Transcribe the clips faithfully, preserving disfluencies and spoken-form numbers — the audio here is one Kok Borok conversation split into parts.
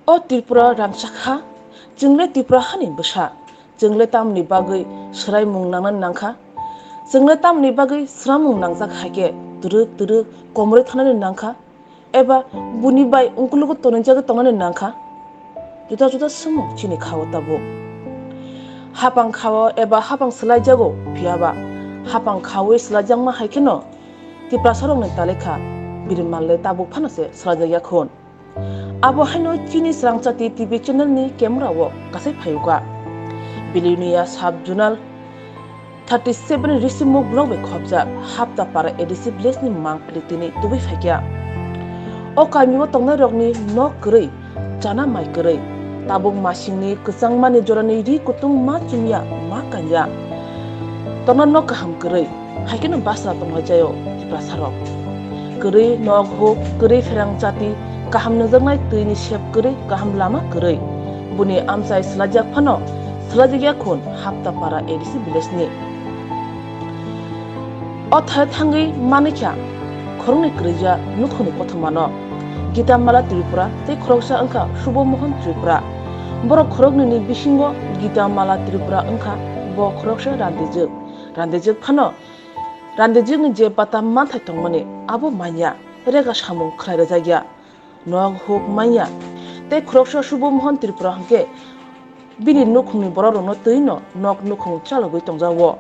O Tripura rangchak ha, chwngle Tripura hani bwsa, chwngle tamni bagwi swraimung nangnani nangkha? Chwngle tamni bagwi swraimung nangjak hai khe twrwk twrwk komorwi thanani nangkha? Eba buni bai ungkulugo tonijagwi tongnani nangkha? Juda juda swngmung chini kha-o tabuk. Hapang kha-o eba hapang swlaijago, phiyaba hapang khaui swlaijakma hai kheno Tiprasarokni talikha birimanle tabuk phano se swlaijakya khun. Abo haino chini Srangchati T V channel ni camera o kasai phayuka. Bilonia sub zonal thirty seven Risimuk block bai khopjak Haptapara A D C village ni mangpili tini tubui phaikya. O kami o tongnai rokni nok kwrwi, chana mai kwrwi, tabuk masingni kwchangmani jorani ri kutung ma chumya ma kanya. Tongna nok kaham kwrwi. Hai kheno basra tonglaijao Tiprasarok. Kwrwi nok huk, kwrwi pherang chati, kaham nungjaknai twini sep kwrwi, kaham lama kwrwi. Buni amchai swlaijak phano, swlaijakya khun Haptapara A D C village ni. O thai thangwi manikha khoroknwi kwrwija nukhungni kothomano. Gita Mala Tripura tei khoroksa wngkha Subho Mohan Tripura. Borok khoroknwini bisingo Gita Mala Tripura wngkha bo khoroksa randijwk. Randijwk phano randijwkni je bata manthai tongmani abo manya, rega samung khlai rwjakya, nok huk manya. Tei khoroksa Subho Mohan Tripura hwnkhe bini nukhungni borokrokno twino nok nukhung chalogwi tongjago.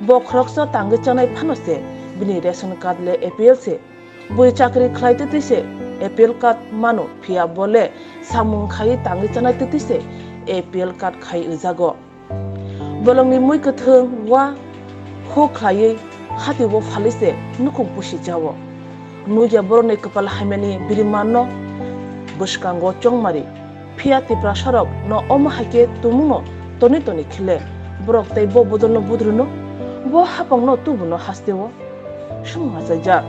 Bo khoroksa tangwi chanai phano se bini ration card le A P L se. Bui chakri khlai twtwi se A P L card mano, phiya bo le samung khai tangwi chanai twtwi se A P L card khai rwjago. Bolongni mui kwthwng wa huk khlaiwi hati o phalwi se nukhung pusi jao. Nukya borokni kwpal hamyani birimanno bwskango chongmari. Phiya Tiprasarok no omo hai khe tumungno toni toni khile borok tei bo bodolno budrwno, bo hapangno tubuno hasteo. Sumung achaijak.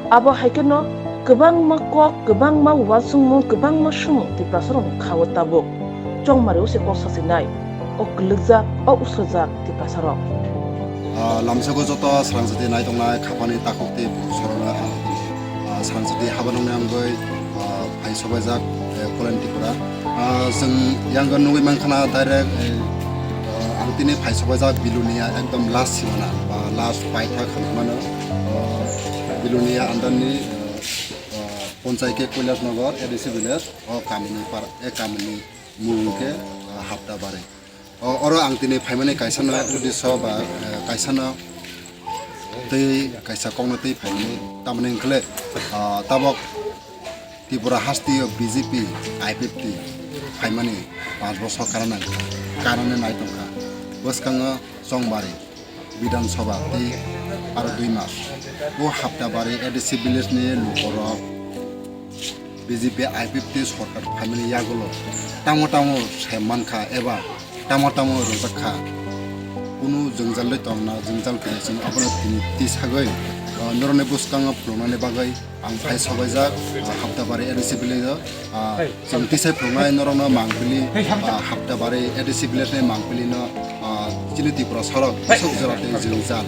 Abo hai kheno kwbangma kok, kwbangma uansukmung, kwbangma sumung Tiprasarokni kha-o tabuk. Chongmari-o se kok sachinai. O kwlwkjak, o usajak Tiprasarok. Ah, lamsogo joto Srangchati naitongnai khapani takhuk tei bukhuk sorokno ang, ah, Srangchati habanokni wngwi, ah, phai sobaijak, eh, Koleni Tripura. Ah, chwng yang nugwi mankha na direct, eh, ah, ang tini phai sobaijak Bilonia ekdom last simana ba last paithak hinwi mano. Ah, Bilonia under ni, ah, ah, Ponchai ke Kailasnagar A D C village, o kamini par-, e kamini mung ke, ah, Haptabari. O, oro ang tini phaimani kaisano uddesyo ba, eh, kaisano tei kaisa kokno tei phaimani, tamoni hwnkhe, ah, tabok Tripura hasteo B J P, I P F T phaimani panch bosor karana, karana nai tongkha. Bwskango Chongbari Bidhan Sabha tei aro dui mas. O Haptabari A D C village ni lukurok B J P I P F T sorkar phaimani yagulo tamo tamo se mankha eba tamo tamo rwjak kha. Kunu jwngjal le tongna jwngjal khe chwng abono tini tisagwi, ah, norokni bwskango phunuknani bagwi ang phai sobaijak, ah, Haptabari A D C village o, ah, chwng tisai phunuknai norokno mangpili, ah, Haptabari A D C village ni mangpili no, ah, chini Tripura sorok sok jora tei jwngjal.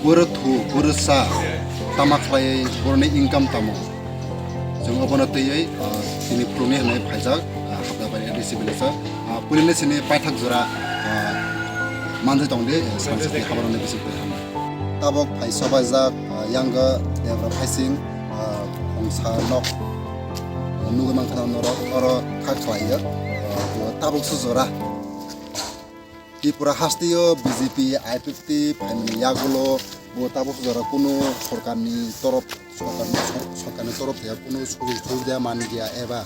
Boro thu, boro cha, tama khlaiwi boroni income tamo. Chwng obono twiwi, ah, chini phunuknai hwnwi phaijak, ah, Haptabari A D C village o. Ah, puilini chini paithak jora, ah, manjwi tongdi, eh, Srangchati habarokni bisingtwi hwnwi. Tabok phai sobaijak, ah, yang o debra phaising, ah, khongsa nok, ah, nugwi mankha norok oro kha khlaiyo. Ah, bo tabok se jora. Tripura hasteo B J P I P F T phaimani yagulo bo tabok jora kunu sorkarni torof, sorkarni, sor-, sorkarni torof thaya kunu sujog subida mani gaya eba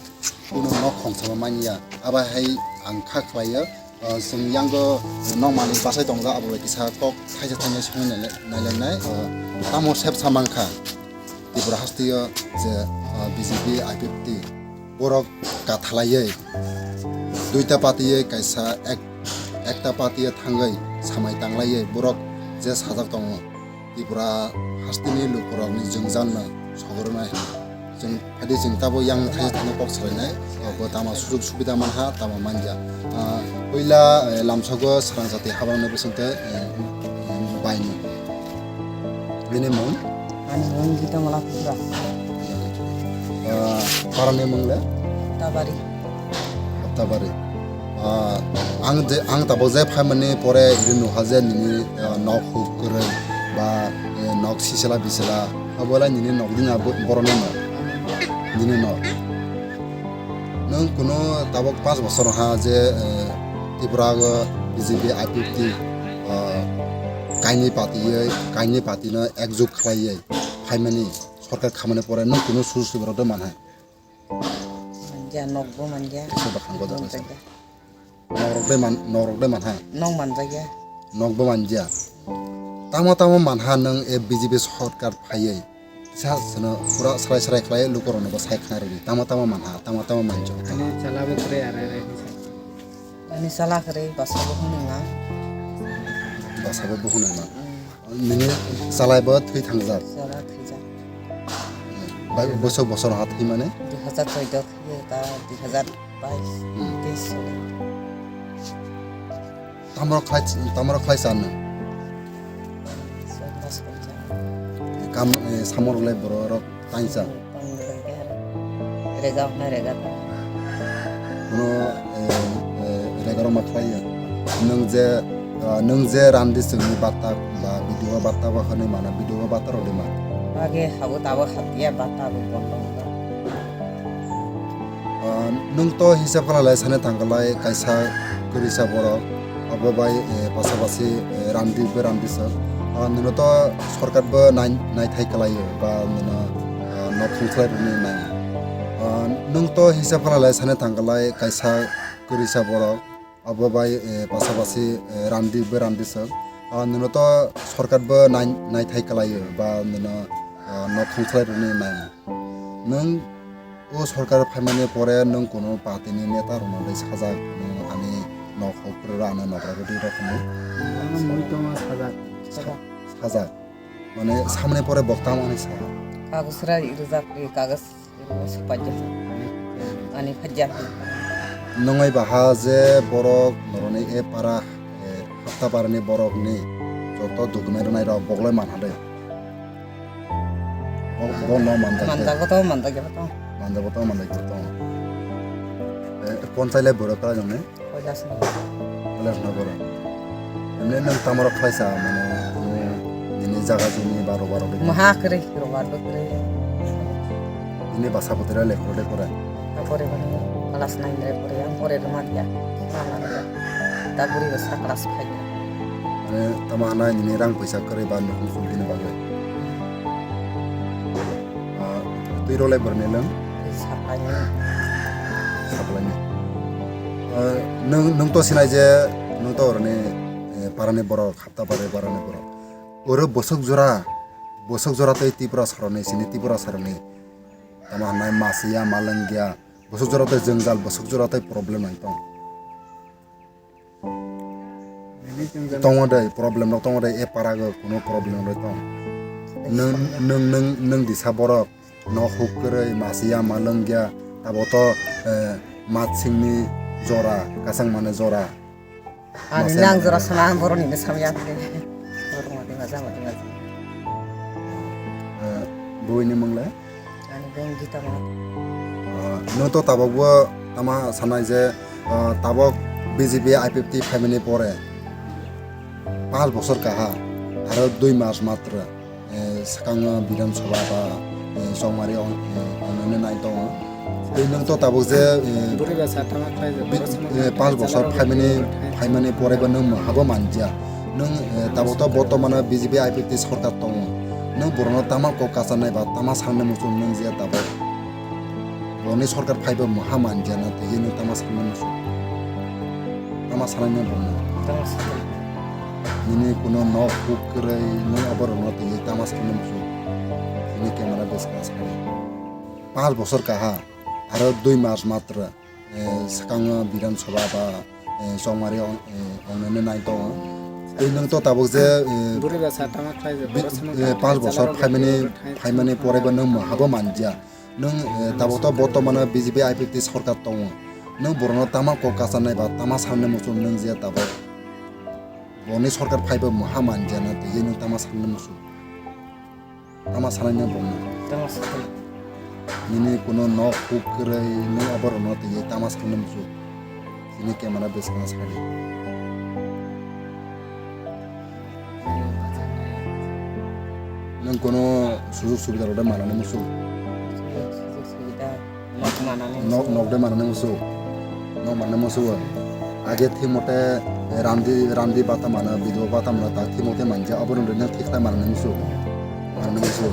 kunu nok khongsa mani ya. Abo hai ang kha khlaiyo, ah, chwng yango nokmani bachai tongjak abo bai kisa kok thaisa thainai songwi nailai-, nailainai, ah, tamo sebsa mankha. Tripura hasteo je, ah, B J P I P F T borok kathalaiwi duita patiwi kaisa ek, ekta patiwi thangwi samai tanglaiwi borok je sajak tongo. Tripura hasteni lukurokni jwngjalno sogornai hwnwi. Chwng phaidi chwng tabo yang thaisa thangwi kok salainai, bo tama sujog subida manha, tama manja. Ah, puila, eh, lamsogo Srangchati habarokni bisingtwi, eh, baimung. Bini mung? Ani mung Gita Mala Tripura. Ah, parani mung le? Tabari. Tabari. Ah, ang je, ang tabuk je phaimani pore iri nuha je nini, ah, nok huk kwrwi ba, eh, nok sisila bisila, abo lai nini nok dina bo-, borokni nok. Nini nok. Nwng kunu tabuk panch bosor ha je, eh, Tripura o B J P I P F T, ah, kainwi patiwi, kainwi patino ekjut khlaiwi phaimani sorkar khamani pore nwng kunu sujuk sujuk rok de manhai. Manja, nokbo manja. Kisa bwkhang bo Nokbo tangsa. Manja. Nok rok de man, nok rok de manha. Nok manjakya. Nokbo manja. Tamo tamo manha nwng e B J P sorkar phaiwi. Sa sano pura srai srai khlai lukorokno bo sai khna rwdi. Tamo tamo manha, tamo tamo manjak. Ani chala bo kwrwi arai rai hinsa. Ani chala kwrwi basa bo hwnwi ma. Basa bo hwnwi ma. Mm. Nini chalai bo thwi thangjak. Chala thwijak. Bai bosok bosor ha thwi mane? Dui hajar choi do thwi ta dui hajar bais Hmm. teis choli. Tamrok khlai, tamrok khlai sa nwng? Chol bas koi cha. Kam, eh, samor lai borok rok. Tangsa. Tang rega, rega hwnai rega ta. Kuno, eh, eh, rega rok ma khlai ya. Nwng je, ah, nwng je randi chwngni batak ba video o batak o hwnwi mana video o batak rok de ma. Age habo tabo hatiya batak o bondo wngkha. Ah, nwng to hisab khlai lai sani thang khlai kaisa kwrwisa borok. Abo bai, eh, pasapasi, eh, randi be randi song. Ah, nwngno to sorkar bo nai-, naithai kwlaio ba nwngno, ah, nok khungslai rwni nai. Ah, nwng to hisab khlai lai sani thang khlai kaisa kwrwisa borok. Abo bai, eh, pasapasi, eh, randi be randi song. Ah, nwngno to sorkar bo nai-, naithai kwlaio ba nwngno, ah, nok khungslai rwni nai. Nwng O sorkar phaimani pore nwng kunu party ni neta rokno dai sajak, nwng ani nok hok kwrwi rw, ano nok rw rw di rw hwnwi? Ano mui tongma sajak. Sa-, sajak. Mane samani pore bo tamo hwnwi sa? Kagos rw rijak ri, kagos rw supaijak. Ani phajak. Nwng bai baha je borok noroni e para, e, hapta parani borokni joto document rwnai rok boglai manha de. Bo, bo no manjak de. Manjak bo tongo, manjak ya bo tongo. Manjak bo tongo, manjak bo tongo. Eh, ponchai le borok kala jong ne? Kailasnagar. Kailasnagar. Emne nwng tamo rok khlai sa, mane, nwng nini jaga jumi ba robar rok. Maha kwrwi, robar bo kwrwi. Nini basa putira le kore kore. Kore mani class nine re kore, ang kore rwma diya. Mama diya. Da buri basa class five re. Mane tamo hwnai nini rang poisa kwrwi ba nukhung chul bini bagwi. Ah, twi rw lai borni lwng? Twi saplaini. Saplaini. Ah, nwng, nwng to sinai je, nwng to oroni, eh, parani borok, hapta pare parani borok. Oro bosok jora, bosok jora tei Tripura saroni, sini Tripura saroni. Tamo hwnai masiya, malengya, bosok jora tei jwngjal, bosok jora tei problem nai tong. Tongo de, problem rok tongo de, e para go kuno problem rok tong. Nwng, nwng, nwng, nwng disa borok, nok huk kwrwi, masiya, malengya, tabo to, eh, matsingni jora, kasang mane jora. Ani masiya nang mane jora jora. Sana, ang borok nini samya khe. Borok mati maja, mati maja. Eh, buini mung le? Ani beng Gita Mata. Ah, nwng to tabok bo tama sanai je, ah, tabok B J P I P F T phaimani pore panch bosor kaha, aro dui mas matra, eh, swkango Bidhan Sabha ba, eh, chongmari ong-, eh, ongnani nai tongo. Tei nwng to tabok je, eh, Bwrwi ba sa tama khlai je, bi-, borok samo eh, panch bosor phaimani, phaimani pore bo nwng habo manja. Nwng, eh, tabok to botomano B J P I P F T sorkar tongo. Nwng borokno tama kok kacharnai ba tama sangnai muchung nwng je tabok. Boni sorkar phaiba maha manjana tei nwng tama sangnai muchung. Tama sanai nwng bono. Tama sanai. Nini kuno nok huk kwrwi nwng aborokno tei tama sangnai muchung. Nini camera bwskang sanai. Panch bosor kaha, aro dui mas matra. Eh, swkango Bidhan Sabha ba, eh, chongmari ong-, eh, ongnani nai tongo. Tei nwng to tabok je, eh, Bwrwi ba sa tama khlai je, bi-, borok samo eh, panch bosor phaimani, phaimani pore bo nwng habo manja. Nwng, eh, tabok to botomano B J P I P F T sorkar tongo. Nwng borokno tama kok kacharnai ba tama sangnai muchung nwng je tabok. Boni sorkar phaiba maha manjana tei nwng tama sangnai muchung. Tama sanai nwng bongno. Tama sanai. Nini kuno nok huk kwrwi nwng aborokno tei tama sangnai muchung. Ini camera bwskango sadi. Nwng kono sujug subida rok de manani muchung? Sujug subida nok manani Nok, muchung. Nok de manani muchung. Nok manani muchung. Age thik mote randi, randi bata mana, bidwa bata mana, ta thik mote manja, abo rok de thik ta manani muchung. Manani muchung.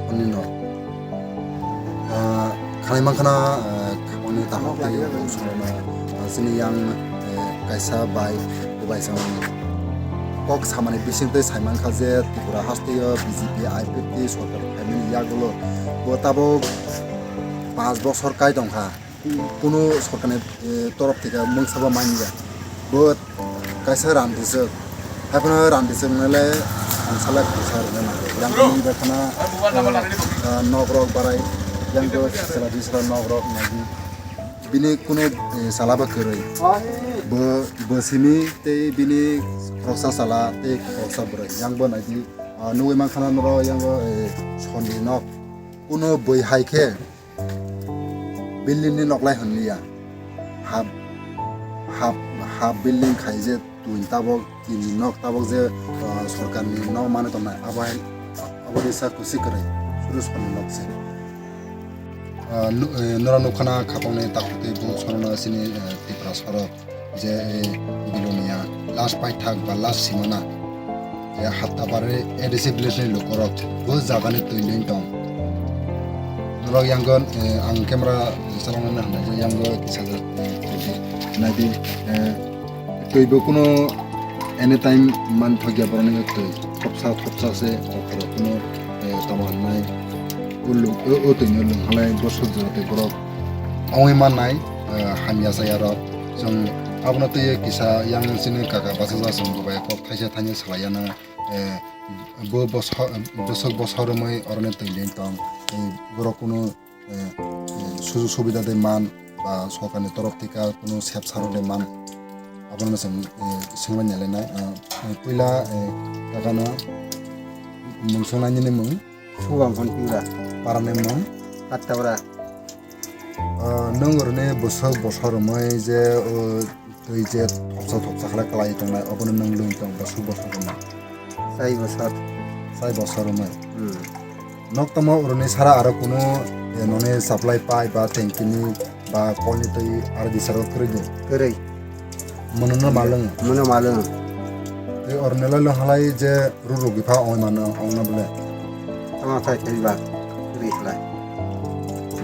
Sonni nok. Ah, khanai mankha na, ah, khamani tamo tei, ah, chini yang, eh, kaisa bai, bo bai samani kok samani bising tei saimankha je Tripura hasteo B J P I P F T sorkar phaimani yagulo bo tabuk panch bosor kai tongkha. Kunu sorkarni, eh, torof theke mungsa bo manya. Bo kaisa randiswk. Haiphano randiswk nai le ang salai phusa rwna nango. Yang bini bai khana, eh, eh, nok rok barai. Yang bo sala di sala nok rok nai di. Bini kunu, eh, sala ba kwrwi. Bo, bo simi tei bini khoroksa sala tei khoroksa bwrwi. Yang bo nai di, ah, nugwi man khana norok yang bo, eh, sonni nok. Kunu bwi hai khe building ni nok lai hwnliya. Hap, hap, hap building khai je twi tabok, tini nok tabok je, ah, sorkar ni nok mane tongnai, abo hai, abo ni sa kusi kwrwi, suru sonni nok se. Ah, nu-, eh, nora nukha na khapang ni takhuk tei bung sorno sini, eh, Tripura sorok. Je, eh, Bilonia last paithak ba last simana, je Haptabari A D C village ni lukorok bo jaga ni twi lwng tong. Norok yang go, eh, ang camera chaloknani hwnai je yang go kisa, eh, nai di, eh, twi bo kuno anytime man thokya borok ni twi thopsa thopsa se okhoro kuno, eh, tamo hwnai o lwng, o, o twi no lwng halai bosor jora tei borok ongwi mannai. Eh, hamya chaya rok. Chwng abono twi kisa yang chini kaka bachajak chwng bo bai kok thaisa thaini salai yano, eh, bo boso-, bwswk bosor romwi oroni twi lwng tong. Tei borok kunu, eh, eh, sujug subida de man ba sorkarni torof thika kunu sepsa rok de man. Abono chwng, eh, swngmani le nai. Eh, puila, eh, kakano mung swngnai nini mung. Subang Khonpingra. Parani mung? Hattaura. Ah, nwng oroni bwswk bosor romwi je, o, twi je thopsa thopsa khlai kwlai tongnai, obono nwng lwng tong bwswk bosor romwi? Sai bosor. Sai bosor romwi? Hmm. Nok tamo oroni sara aro kunu, eh, noni supply pipe ba tanki ni ba kol ni twi aro bisaro kwrwi de? Kwrwi. Mono no malwng. Mono malwng. Tei ornelo lwng halai je ruru gipha ongwi mano ongno bole. Tama thai thai ba ri khlai.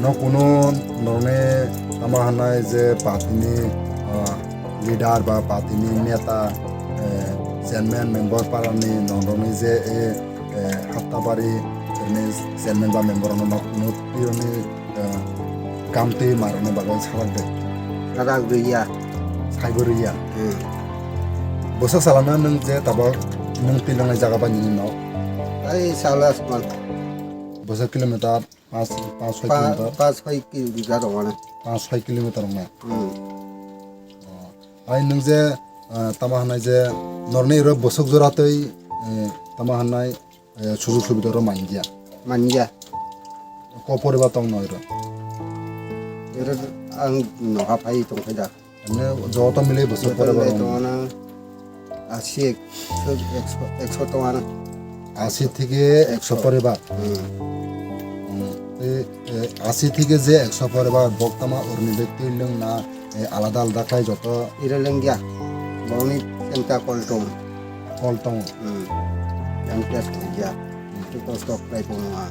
No kuno norni tama hanai je party ni, ah, leader ba party ni neta, eh, chairman member para ni norni je, eh, eh, Haptabari ni chairman ba member no no kuno tiyoni, eh, kam twi marwkna bagwi salak de. Salak rwya. Saibo rwya. Hmm. Bwswk salano nwng je tabok nwng twi langnai jaga bai nini nok? Ai sala sman. Bwswk kilometer? Panch, panch, soi Pa-, kilometer? Panch, soi kilometer rok mane. Panch, soi kilometer rok mane? Hmm. Oh. Ai nwng je, eh, tama hanai je norni ro bwswk jora twi, eh, tama hanai eh, sujug subida rok manya. Manya. Ko poribar tong noi ro? Ero ang noha phai tong khaida. Ane joto mile bwswk poribar tong na. Asi ek, ekso, ekso tong ana. Asi thike ekso poribar. Hmm. Hmm. Tei, eh, asi thike je ekso poribar bok tama urni de twi lwng na, eh, alada alada khai joto. Ira lengya. Boni senta kol tong. Kol tong. Hmm. Yang test ya. Itu kos kok kai pung ma.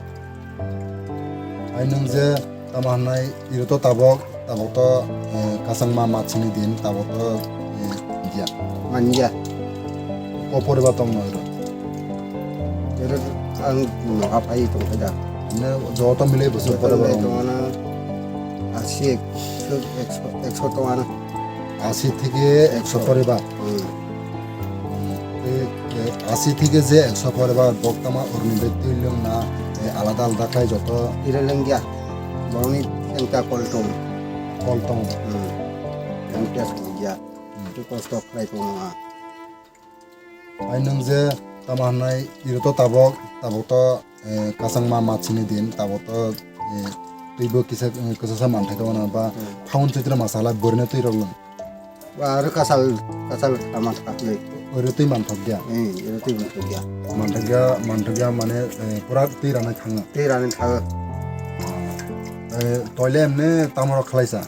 Ai nung je tama hanai iro to tabok, tabok to, eh, kasang ma ma chini din, tabok to, eh, dia. Manya. Ko poribar tong no iro. Ero ang noha phai tong khaida. Ne joto mile bwswk poribar tong. Tong ana asi ek, ekso, ekso tong ana. Asi thike ekso poribar. Hmm. Tei, eh, asi thike je ekso poribar bok tama urni de twi lwng na, eh, alada alada khai joto. Ira lengya. Boni senta kol tong. Kol tong. Hmm. Yang test ya. Hmm. Tu kos kok khai pung ma. Ai nung je tama hanai iro to tabok, tabok to, eh, kasang ma ma chini din, tabok to, eh, Twibo kisa, eh, kisasa manthai tongo na ba Hmm. phaun chwitra masa halai bwrwino twi rok lwng. Ba aro kasal, kasal kama thakle. Oro twi manthok ya. Eh, oro twi manthok ya. Manthok ya, manthok ya mane, eh, pura twi rana thanga. Twi rana thanga. Eh, toile emne tamaro khlaisa.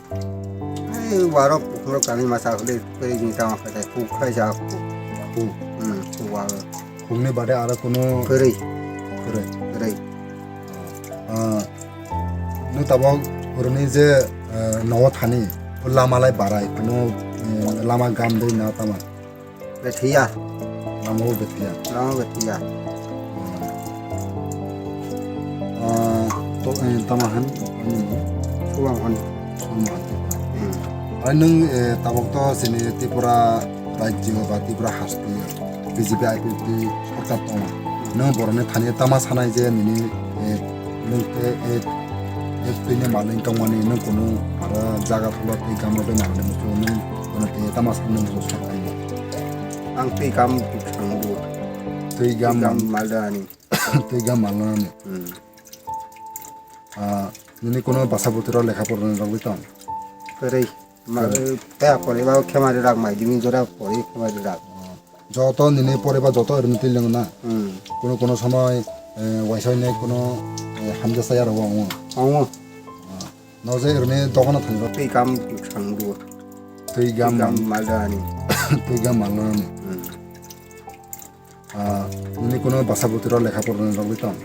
Eh, waro pukhro kani masa hole, koi ni tama khatai, pu khlaisa. Pu. Hmm, pu waro. Phungni bade aro kuno kwrwi. Kwrwi. Kwrwi. Ah, nung tabok oroni je, eh, nogo thani, o lama lai barai, kuno, eh, lama gam dei na tama? Bethiya. Lama o bethiya. Lama bethiya. Ah, to, eh, tama han, ani mo? Subang han. Subang han. Hmm. Ai nung, eh, tabok to sini Tripura rajyo ba Tripura haste B J P I P F T sorkar tongo. Nung borokni thani tama sanai je nini, eh, nung te, eh, eh, twi ni malwng tongmani nung kunu aro jaga thangba twi gam rok bai nangani muchung nung kono twi tama sanai muchung sorkar ni. Ang twi gam sango. Twi gam Twi gam man-, malda ani. Twi gam malda ani. Hmm. Ah, nini kono basa bwtwiro lekha porani rogwi tong? Kwrwi. Ma-, Kwrwi. Tei a poriba o khema ri rak mai dimi jora pori khema ri rak. Ah, joto nini poriba joto rini twi lengo na? Hmm. Kono kono somoi, eh, waisa ne kono, eh, hamjasa ya rogo ongo. Ongo. Ah, no je rini dogano thangro. Twi gam thangdu. Twi gam Twi gam man-, malda ani. Twi gam malda ani. Hmm. Ah, nini kono basa bwtwiro lekha porani rogwi tong?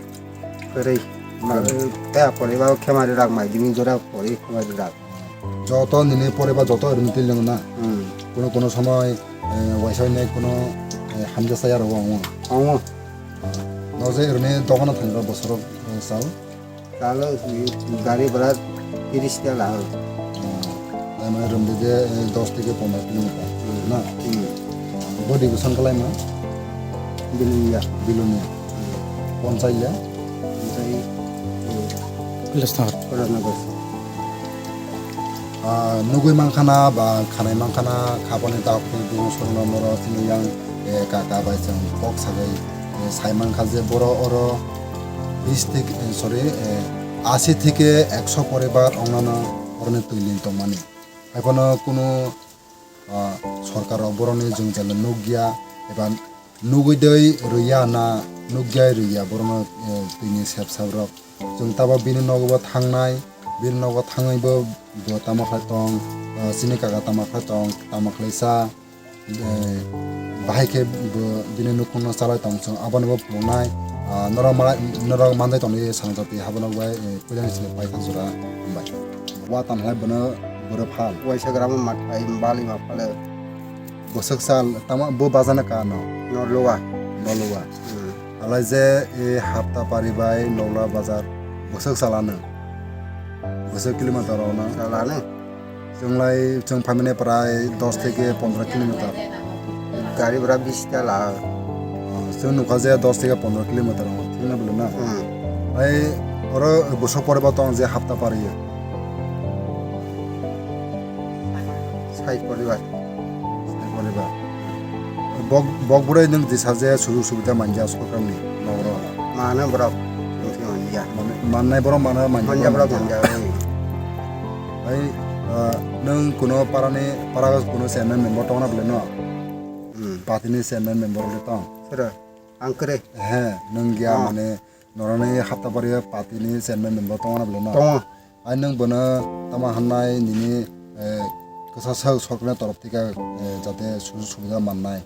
Kwrwi. Ma-, Kwrwi. Tei a poriba o khema ri rak mai dimi jora pori khema ri rak. Joto nini poriba joto rini twi lengo na? Hmm. Kono kono somoi, eh, waisa ne kono, eh, hamjasa ya rogo ongo. Ongo. No je rini dogano thangro bosoro, eh, sao? Talo, gari bhara tiris taka lago. Ah, tai mane romde je, eh, dos theke pondro kilometer, Hmm. na? Hmm. Body bwsang kalai ma? Bilonia. Bilonia. Hmm. Ponsai ya? Ponsai, hmm. Kailasnagar. Kailasnagar. Ah, nugui mankhana ba khanai mankhana khaboni takhuk ni bumung sorongno moro chini yang, eh, kaka bai chwng kok sagwi, eh, sai mankha je boro oro bis thik, eh, sorry, eh, asi thike ekso poribar ongnano oroni twi ling tongmani. Haiphano kunu, ah, sorkar rok boroni jwngjal nukya eba nugui dei rwya na nukya rwya borokno, eh, twini sep sap rok. Chwng tabok bini nogo bo thangnai, bini nogo thangwi bo, bo tamo khlai tong, ah, chini kaka tamo khlai tong, tamo khlai sa, eh, bahai khe bo bini nukhungno chalai tong chwng abono bo phunuknai, ah, norok ma-, norok manjai tongdi sanjati haborok bai, eh, puilani sini paitha jora hambai. Wa tamo khlai bono bwrwi phal. Waisa gram ma thai bali ma phale. Bwswk sal tamo bo bazar na kano? Noluwa. Noluwa. Hmm. Alai je e hapta pari bai Noluwa bazar bwswk sal ano? Bwswk kilometer ono? Sal ano. Chwnglai chwng phaimani prai dos theke pondro kilometer. Gari bwra bis ta la. Ah, chwng nukha je dos theke pondro kilometer ono, thik na bwle na? Hmm. Ai oro bwswk poriba tong je hapta pari. Sai poriba. Sai poriba. Bok, bok bwrwi nwng jisa je sujug subida manja sorkarni nogoro. Mano borok. Manja. Mane, mannai borok mano manja. Manja borok manja. Hai, ah, nwng kuno parani, para kuno chairman member tongna bwle no? Hmm. Party ni chairman member le tong. Sira, ang kre. He, nwng gya mane norani hapta pari party ni chairman member tongna bwle no? Tongo. Ai nwng bono tamo hannai nini, eh, kwsa sak sorkarni torof theke, eh, jate sujug subida mannai,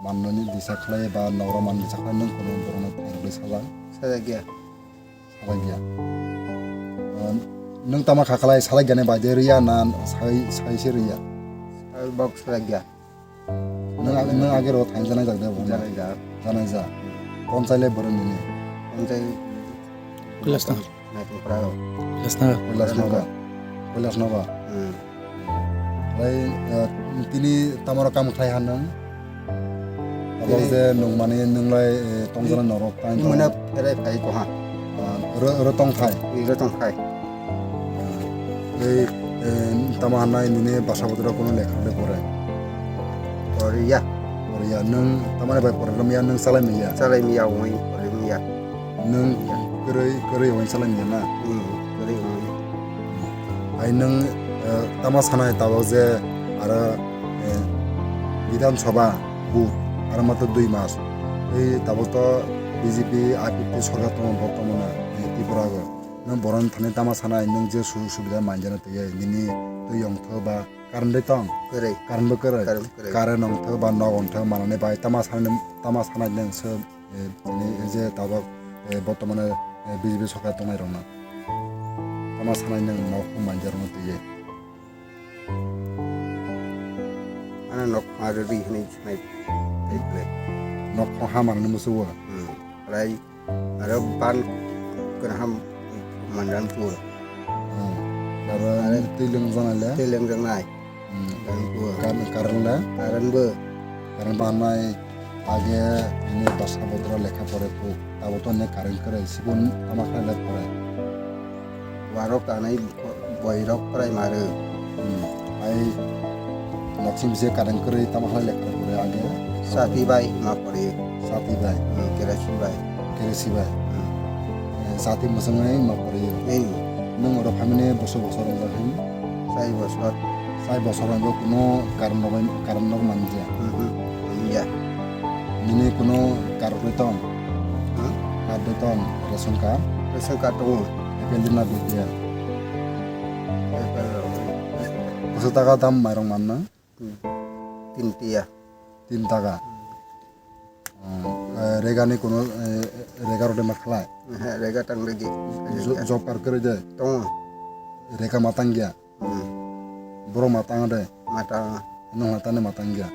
mannani disa khlai ba nogoro man disa khlai nwng kuno borokno thang rwgwi sajak? Sajak ya. Sajak ya. Eh, nwng tamo kha khlai sajak yani bai de rwya na sai, sai se rwya? Sai bok sajak ya. Nwng ag-, nwng age ro thang janai jak de bo na? Janai jak. Janai jak. Ponsai le borok nini? Ponsai Kailasnagar. Naitwng Pura. Kailasnagar. Kailasnagar. Kailasnagar. Hmm. Lai, eh, tini tamaro kam khlai ha nwng? Abo tini je nwng mani nwng lai, eh, tong jana norok tang tong. Mane pherai phai ko ha. Ah, ro, ro tong thai. Ro tong thai. Ei, eh, tamo hannai nini basa bwtwrok kuno lekha le pore? Poriya. Poriya. Nwng tamani bai pore romya, nwng chalai manya? Chalai manya, wngwi pore manya. Nwng kwrwi, kwrwi wngwi chalai manya na? Hmm, kwrwi wngwi. Nwng, eh, tamo sanai tabok je aro, eh, Bidhan Sabha vote aro matro dui mas. Tei tabok to B J P, I P F T sorkar tongo bortomano, eh, Tripura o. Nwng borok thani tamo sanai nwng je sujog subida manjana tei nini twi yongtho ba current de tong? Kwrwi. Current bo kwrwi. Current kwrwi. Current ongtho ba nok ongtho manani bai tamo sanai, tamo sanai nwng se, eh, tini je tabok, eh, bortomano, eh, B J P sorkar tongnai rokno. Tamo sanai nwng nok manjak rokno twiwi. Ano nok ma rwdi hwnwi sanai tei belai. Nok ha manani musugo. Hmm. Belai aro ban kwraham mandan pur. Hmm. Aro aro twi lwng jana le? Twi lwng jana. Hmm. Current bo. Current, current le? Current bo. Current banai age bini bwsa bodra lekha pore phu. Tabuk to ne current kwrwi, sibun tamo khlai le pore. Warok tanai boirok prai maro. Hmm. Ai noksing bisi current kwrwi tamo khlai le pore age. Sati bai ma pore. Sati bai. Hmm, kerosene bai. Kerosene bai. Hmm. Eh, sati mwswngwi ma pore. Ei. Nwng oro family boso boso rok hai. Sai bosor. Sai bosor rok kuno current rok, current rok manja. Mhm. Iya. Nini kuno card rwi tong? Hmm? Card rwi tong, ration card? Ration card tongo. A P L na B P L? A P L. Bwswk taka dam mairok manna? Hmm. Tin tiya. Tin taka. Hmm. Oh, eh, rega ni kuno, eh, rega rode ma khlai? He, rega tang regi. Jo-, job card kwrwi de? Tongo. Rega ma tang ya? Hmm. Borok ma tang de? Ma tang. Nwng ma tang de ma tang ya?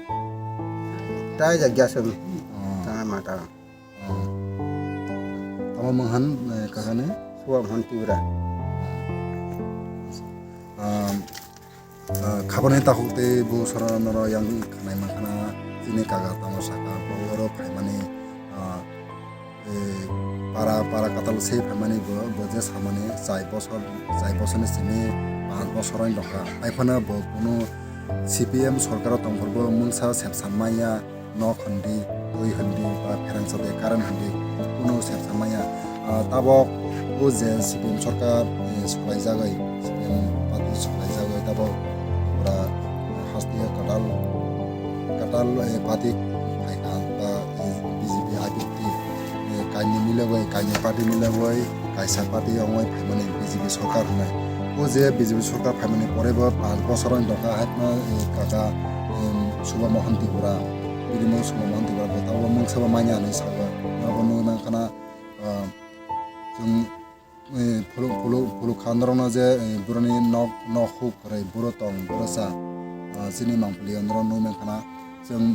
Tai ja gya sung. Oh. Tang ma tang. Oh. Tamo manghan, eh, kakani? Suam hon Tripura. Um, Ah, khabani takhuk tei bu sora noro yang khnai mankha na chini kaka tamo saka bo oro phaimani, ah, eh, para, para katal se phaimani bo, bo je samani chai bosor, chai bosorni simi panch bosor wng tongkha. Haiphano bo kunu C P M sorkaro tongphuru bo mungsa sepsan manya. Nok hindi, twi hindi, ba pherang sade current hindi, kuno sepsa maya. Ah, tabok o je C P M sorkar, eh, solaijagwi, C P M party solaijagwi tabok pura, eh, haste kwtal, kwtal, eh, party phaikha ba, eh, B J P, I P F T, eh, kainwi milogwi, kainwi party milogwi, kaisa party wngwi phaimani B J P sorkar hwnwi. O je B J P sorkar phaimani pore bo panch bosor wng tongkha, haikno, eh, kaka, em, Subha Mohan Tripura. Bini mung Subha Mohan Tripura bo tabuk mung sabo manya hinwi sago. Norokbo nugwi mankha na, ah, chwng, eh, phuluk, phuluk, phuluk kha norokno je, eh, burani nok, nok huk kwrwi, buro tong, buro cha, ah, chini mangpili o norok nugwi mankha na. Chwng,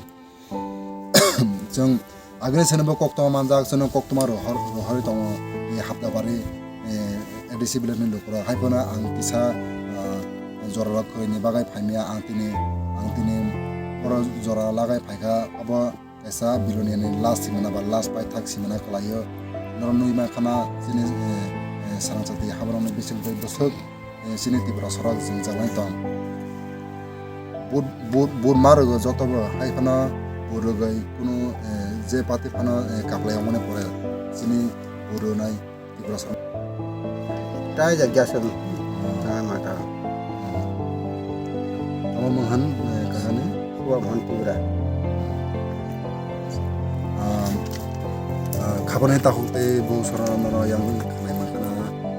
chwng agini sene bo koktwma manjak, chwngno koktwma rohor, rohorwi tongo, eh, Haptabari, eh, A D C village ni lukurok. Haiphano ang kisa, ah, jora rok kwrwini bagwi phaimya, ang tini, ang tini oro jora lagwi phaikha, abo kaisa Biloniani last simana ba last paithak simana kwlaio. Norok nugwi mankha na chini, eh, eh, Sarangsati haborokni bisingtwi bwswk, eh, chini Tripura sorok jwngjal wng tong. Vote, vote, vote ma rwgo jotobo, hai phano vote rwgwi kunu, eh, je party phano, eh, kaplai wngmani pore chini vote rwnai. Tripura song. Tai ja gas ru. Hmm. Tang ma tang. Hmm. Tamo manghan, eh, kakani? Suwa manghan Tripura. Ah, ah, khabani takhuk tei bu sora noro yang khanai mankha na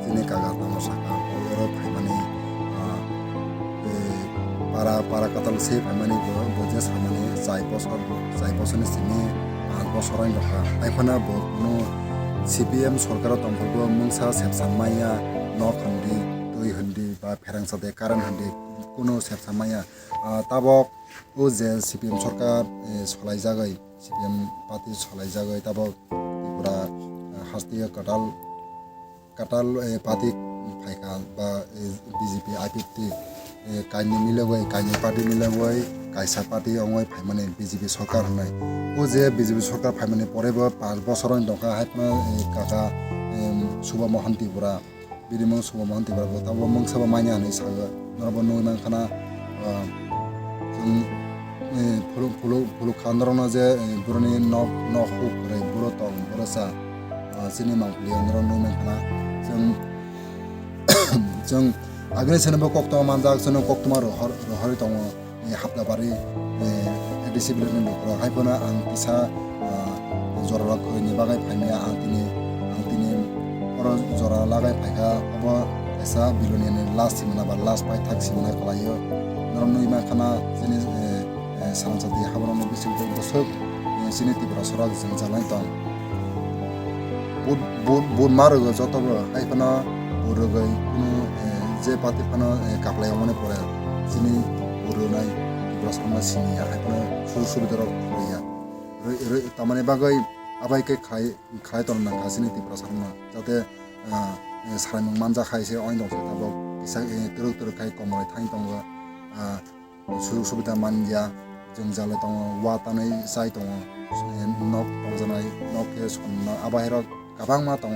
chini kaka tamo saka oro phaimani, ah, eh, para, para katal se phaimani bo, bo je samani chai bosor, chai bosorni simi panch bosor wng tongkha. Haiphano bo kunu C P M sorkaro tongphuru bo mungsa sepsan manya, nok hindi, twi hindi, ba pherang sade current hindi, kunu sepsan manya. Ah, tabok o je C P M sorkar, eh, solaijagwi, C P M party solaijagwi tabok Tripura, ah, hasteo kwtal kwtal, eh, party phaikha ba, eh, B J P, I P F T, eh, kainwi milogwi, kainwi party milogwi, kaisa party wngwi phaimani B J P sorkar hwnwi. O je B J P sorkar phaimani pore bo panch bosor wng tongkha, haiphano, eh, kaka, em, Subha Mohan Tripura, bini mung Subha Mohan Tripura bo tabuk mung sabo manya hinwi sago. Norokbo nugwi mankha na, ah, chwng, eh, phuluk, phuluk, phuluk kha norokno je, eh, buroni nok, nok huk kwrwi, buro tong, buro cha, ah, chini mangpili o norok nugwi mankha na. Chwng, chwng, Agini sene bo koktwma manjak, sene koktwma rohor, rohorwi tongo, eh, Haplabari, eh, A D C village ni lukurok. Hai phano ang kisa, ah, jorarok ni bagwi phaimaya, ang tini, ang tini oro jora lagai phaikha, obo kaisa Belonia ni last simana ba last paithak simana khlaio. Norok nwi mankha na chini, eh, eh, Sanansati haborokni bisingtwi bwswk, eh, chini Tiprasarok jwngjalnai tong. Vote, vote, vote ma rwgo jotobo, hai phano vote rwgwi kunu, eh, je party phano, eh, kaplai wngmani pore chini vote rwnai Tiprasarokno siniya, hai phano sujog subida rok rwya. Rwi, rwi, tamani bagwi abai khe khai, khai tongna nangkha chini Tiprasarokno, jate, ah, eh, salaimung manjak hai se oino se tabuk kisa, eh, twrwk twrwk khai komoroi thang tongo, ah, sujog subida manya, jwngjalwi tongo, wa tanwi chai tongo, eh, nok tongjanai, nok khe sonna, abahairok kwbangma tongo.